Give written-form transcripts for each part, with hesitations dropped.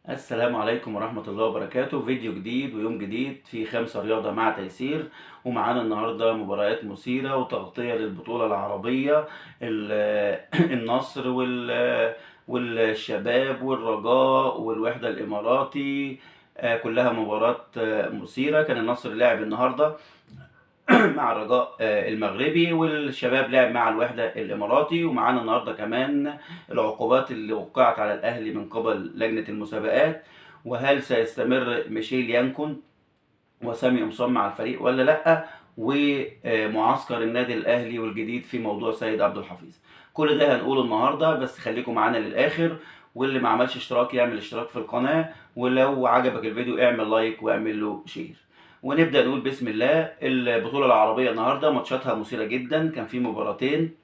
السلام عليكم ورحمة الله وبركاته. فيديو جديد ويوم جديد في خمسة رياضة مع تيسير، ومعانا النهاردة مباريات مثيرة وتغطية للبطولة العربية، النصر والشباب والرجاء والوحدة الإماراتي، كلها مباريات مثيرة. كان النصر لعب النهاردة مع الرجاء المغربي، والشباب لعب مع الوحدة الإماراتي. ومعانا النهاردة كمان العقوبات اللي وقعت على الأهلي من قبل لجنة المسابقات، وهل سيستمر ميشيل يانكون وسامي قمصان مع الفريق ولا لأ، ومعسكر النادي الأهلي والجديد في موضوع سيد عبد الحفيظ. كل ده هنقوله النهاردة، بس خليكم معانا للآخر، واللي ما عملش اشتراك يعمل اشتراك في القناة، ولو عجبك الفيديو اعمل like واعمل له share. ونبدأ نقول بسم الله. البطولة العربية النهاردة ماتشاتها مثيرة جدا، كان في مباراتين،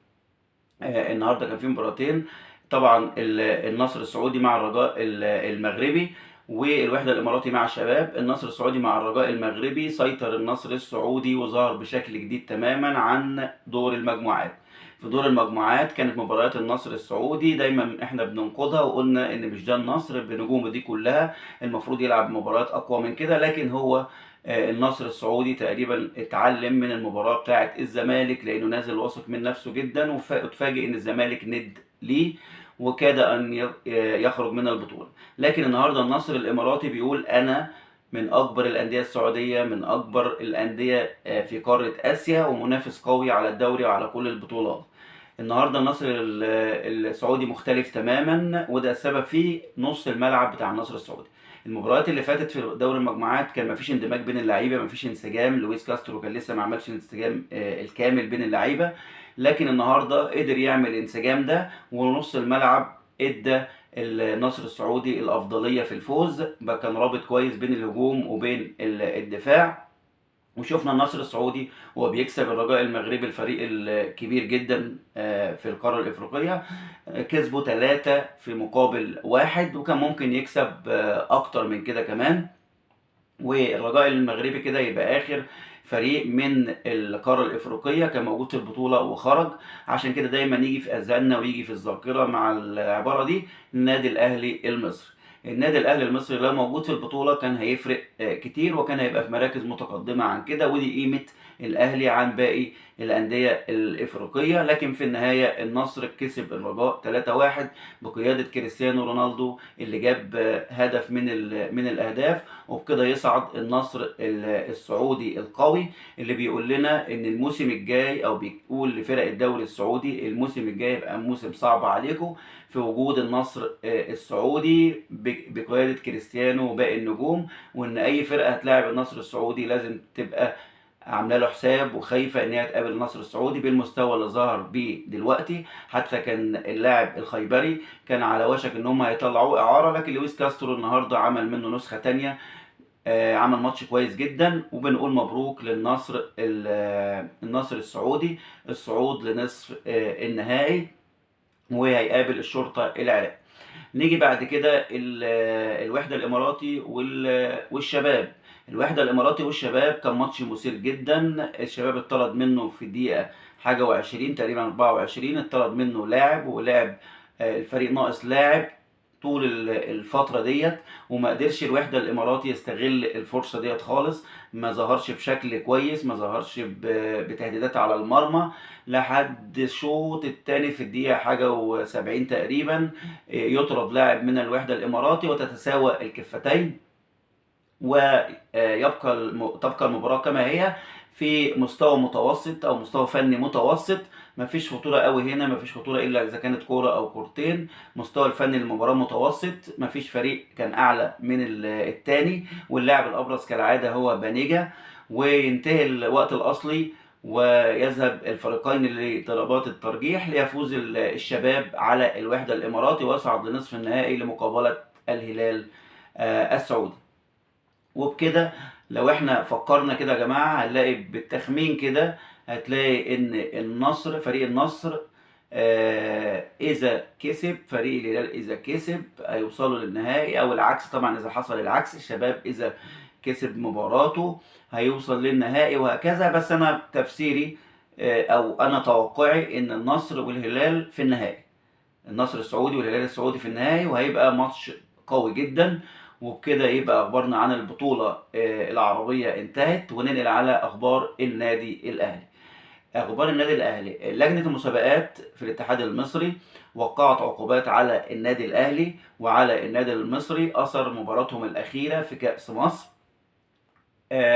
النهاردة كان في مباراتين طبعا، النصر السعودي مع الرجاء المغربي، والوحدة الإماراتي مع الشباب. النصر السعودي مع الرجاء المغربي، سيطر النصر السعودي وظهر بشكل جديد تماما عن دور المجموعات. في دور المجموعات كانت مباريات النصر السعودي دايما احنا بننقدها، وقلنا ان مش ده النصر بنجومه دي كلها، المفروض يلعب مباريات اقوى من كده، لكن هو النصر السعودي تقريبا اتعلم من المباراة بتاعة الزمالك، لانه نازل واثق من نفسه جدا، واتفاجئ ان الزمالك ند ليه وكاد ان يخرج من البطولة. لكن النهاردة النصر الاماراتي بيقول انا من اكبر الاندية السعودية، من اكبر الاندية في قارة اسيا، ومنافس قوي على الدوري وعلى كل البطولات. النهارده النصر السعودي مختلف تماما، وده السبب في نص الملعب بتاع النصر السعودي. المباريات اللي فاتت في دوري المجموعات كان مفيش اندماج بين اللعيبة، مفيش انسجام، لويس كاسترو كان لسه ما عملش الانسجام الكامل بين اللعيبة، لكن النهارده قدر يعمل الانسجام ده، ونص الملعب ادى النصر السعودي الافضلية في الفوز، بقى كان رابط كويس بين الهجوم وبين الدفاع. وشفنا النصر السعودي وهو بيكسب الرجاء المغربي، الفريق الكبير جدا، في القارة الإفريقية، كسبوا 3 في مقابل 1، وكان ممكن يكسب، أكتر من كده كمان. والرجاء المغربي كده يبقى آخر فريق من القارة الإفريقية كان موجود في البطولة وخرج. عشان كده دايما يجي في أذهاننا ويجي في الذاكرة مع العبارة دي النادي الأهلي المصري. النادي الأهلي المصري لو موجود في البطولة كان هيفرق، كتير، وكان هيبقى في مراكز متقدمة عن كده، ودي قيمة الأهلي عن باقي الأندية الإفريقية. لكن في النهاية النصر كسب الرجاء 3-1 بقيادة كريستيانو رونالدو اللي جاب، هدف من الأهداف، وبكده يصعد النصر السعودي القوي اللي بيقول لنا إن الموسم الجاي، أو بيقول لفرق الدوري السعودي الموسم الجاي يبقى موسم صعب عليكم في وجود النصر، السعودي بقيادة كريستيانو وباقي النجوم، وإن أي فرقة هتلاعب النصر السعودي لازم تبقى عامله له حساب وخايفة إن هي تقابل النصر السعودي بالمستوى اللي ظهر بيه دلوقتي. حتى كان اللاعب الخيبري كان على وشك إن هم هيطلعوه إعارة، لكن لويس كاسترو النهارده عمل منه نسخة تانية، عمل ماتش كويس جدا. وبنقول مبروك للنصر النصر السعودي الصعود لنصف النهائي، وهيقابل الشرطة العراقي. نيجي بعد كده الوحدة الإماراتي والشباب. الوحدة الإماراتي والشباب كان ماتش مثير جدا. الشباب اتطرد منه في دقيقة حاجة وعشرين تقريبا، 24، اتطرد منه لاعب، ولعب، الفريق ناقص لاعب طول الفترة ديت، وما قدرش الوحدة الإماراتي يستغل الفرصة ديت خالص، ما ظهرش بشكل كويس، ما ظهرش بتهديدات على المرمى لحد الشوط الثاني في الدقيقة حاجة وسبعين تقريبا، يطرد لاعب من الوحدة الإماراتي وتتساوى الكفتين، ويبقى تبقى المباراة كما هي في مستوى متوسط أو مستوى فني متوسط، مفيش خطورة قوي هنا، مفيش خطورة إلا إذا كانت كورة أو كورتين. مستوى الفني للمباراة متوسط، مفيش فريق كان أعلى من التاني، واللاعب الأبرز كالعادة هو بانيجا. وينتهي الوقت الأصلي ويذهب الفريقين لضربات الترجيح ليفوز الشباب على الوحدة الإماراتي ويصعد لنصف النهائي لمقابلة الهلال، السعودي. وبكده لو احنا فكرنا كده يا جماعة هنلاقي بالتخمين كده، هتلاقي ان النصر، فريق النصر، اذا كسب فريق الهلال، اذا كسب هيوصلوا للنهائي، او العكس طبعا اذا حصل العكس، الشباب اذا كسب مباراته هيوصل للنهائي وهكذا. بس انا تفسيري، او انا توقعي ان النصر والهلال في النهائي، النصر السعودي والهلال السعودي في النهائي، وهيبقى ماتش قوي جدا. وبكده يبقى اخبارنا عن البطولة العربية انتهت، وننقل على اخبار النادي الاهلي. اخبار النادي الاهلي: لجنة المسابقات في الاتحاد المصري وقعت عقوبات على النادي الاهلي وعلى النادي المصري اثر مباراتهم الاخيرة في كأس مصر،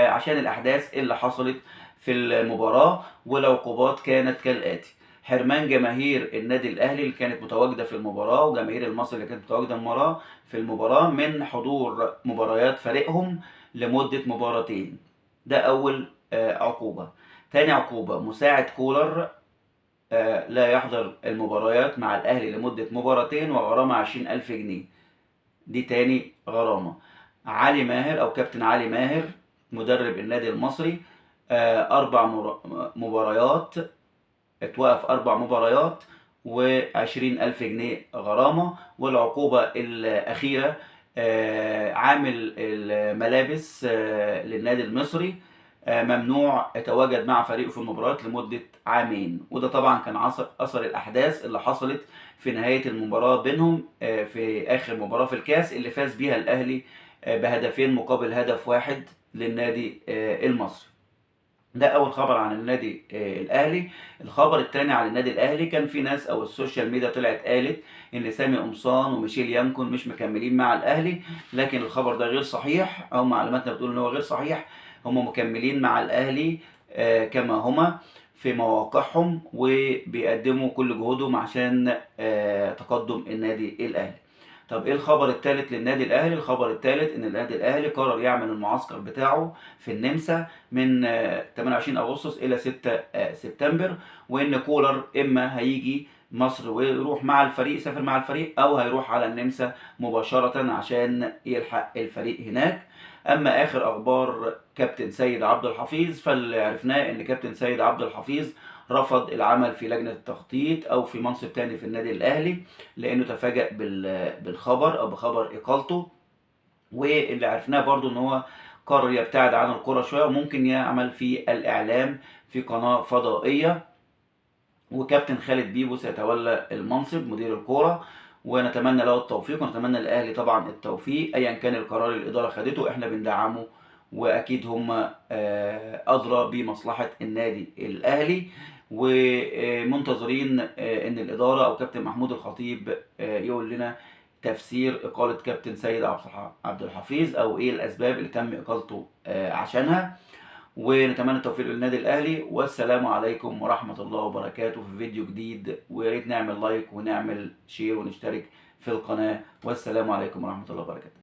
عشان الاحداث اللي حصلت في المباراة. والعقوبات كانت كالاتي: حرمان جماهير النادي الاهلي اللي كانت متواجدة في المباراة وجماهير المصري اللي كانت متواجدة في المباراة من حضور مباريات فريقهم لمدة مباراتين. ده اول عقوبه. تاني عقوبه: مساعد كولر لا يحضر المباريات مع الاهلي لمدة مباراتين وغرامه 20,000 جنيه. دي تاني غرامة. علي ماهر او كابتن علي ماهر مدرب النادي المصري 4 مباريات، اتوقف 4 مباريات و20,000 جنيه غرامة. والعقوبة الأخيرة عامل الملابس للنادي المصري ممنوع يتواجد مع فريقه في المباريات لمدة عامين. وده طبعا كان أثر الأحداث اللي حصلت في نهاية المباراة بينهم في آخر مباراة في الكاس اللي فاز بيها الأهلي بهدفين مقابل هدف واحد للنادي المصري. ده أول خبر عن النادي الأهلي. الخبر الثاني عن النادي الأهلي: كان في ناس أو ال social media طلعت قالت إن سامي قمصان وميشيل يانكون مش مكملين مع الأهلي، لكن الخبر ده غير صحيح، أو معلوماتنا بتقول إن هو غير صحيح. هم مكملين مع الأهلي كما هما في مواقعهم، وبيقدموا كل جهودهم عشان تقدم النادي الأهلي. طب ايه الخبر الثالث للنادي الاهلي؟ الخبر الثالث ان النادي الاهلي قرر يعمل المعسكر بتاعه في النمسا من 28 اغسطس الى 6 سبتمبر، وان كولر اما هيجي مصر ويروح مع الفريق، يسافر مع الفريق، او هيروح على النمسا مباشرة عشان يلحق الفريق هناك. اما اخر اخبار كابتن سيد عبد الحفيظ، فاللي عرفناه ان كابتن سيد عبد الحفيظ رفض العمل في لجنة التخطيط أو في منصب تاني في النادي الأهلي، لأنه تفاجأ بالخبر أو بخبر إقالته. واللي عرفناه برضو إن هو قرر يبتعد عن الكرة شوية، وممكن يعمل في الإعلام في قناة فضائية. وكابتن خالد بيبو سيتولى المنصب مدير الكرة، ونتمنى له التوفيق، ونتمنى للأهلي طبعا التوفيق أيا كان القرار اللي الإدارة خدته، إحنا بندعمه، وأكيد هم أدرى بمصلحة النادي الأهلي. ومنتظرين ان الادارة او كابتن محمود الخطيب يقول لنا تفسير اقاله كابتن سيد عبد الحفيظ، او ايه الاسباب اللي تم اقالته عشانها. ونتمنى التوفيق للنادي الاهلي، والسلام عليكم ورحمة الله وبركاته في فيديو جديد. ويا ريت نعمل like ونعمل share ونشترك في القناة، والسلام عليكم ورحمة الله وبركاته.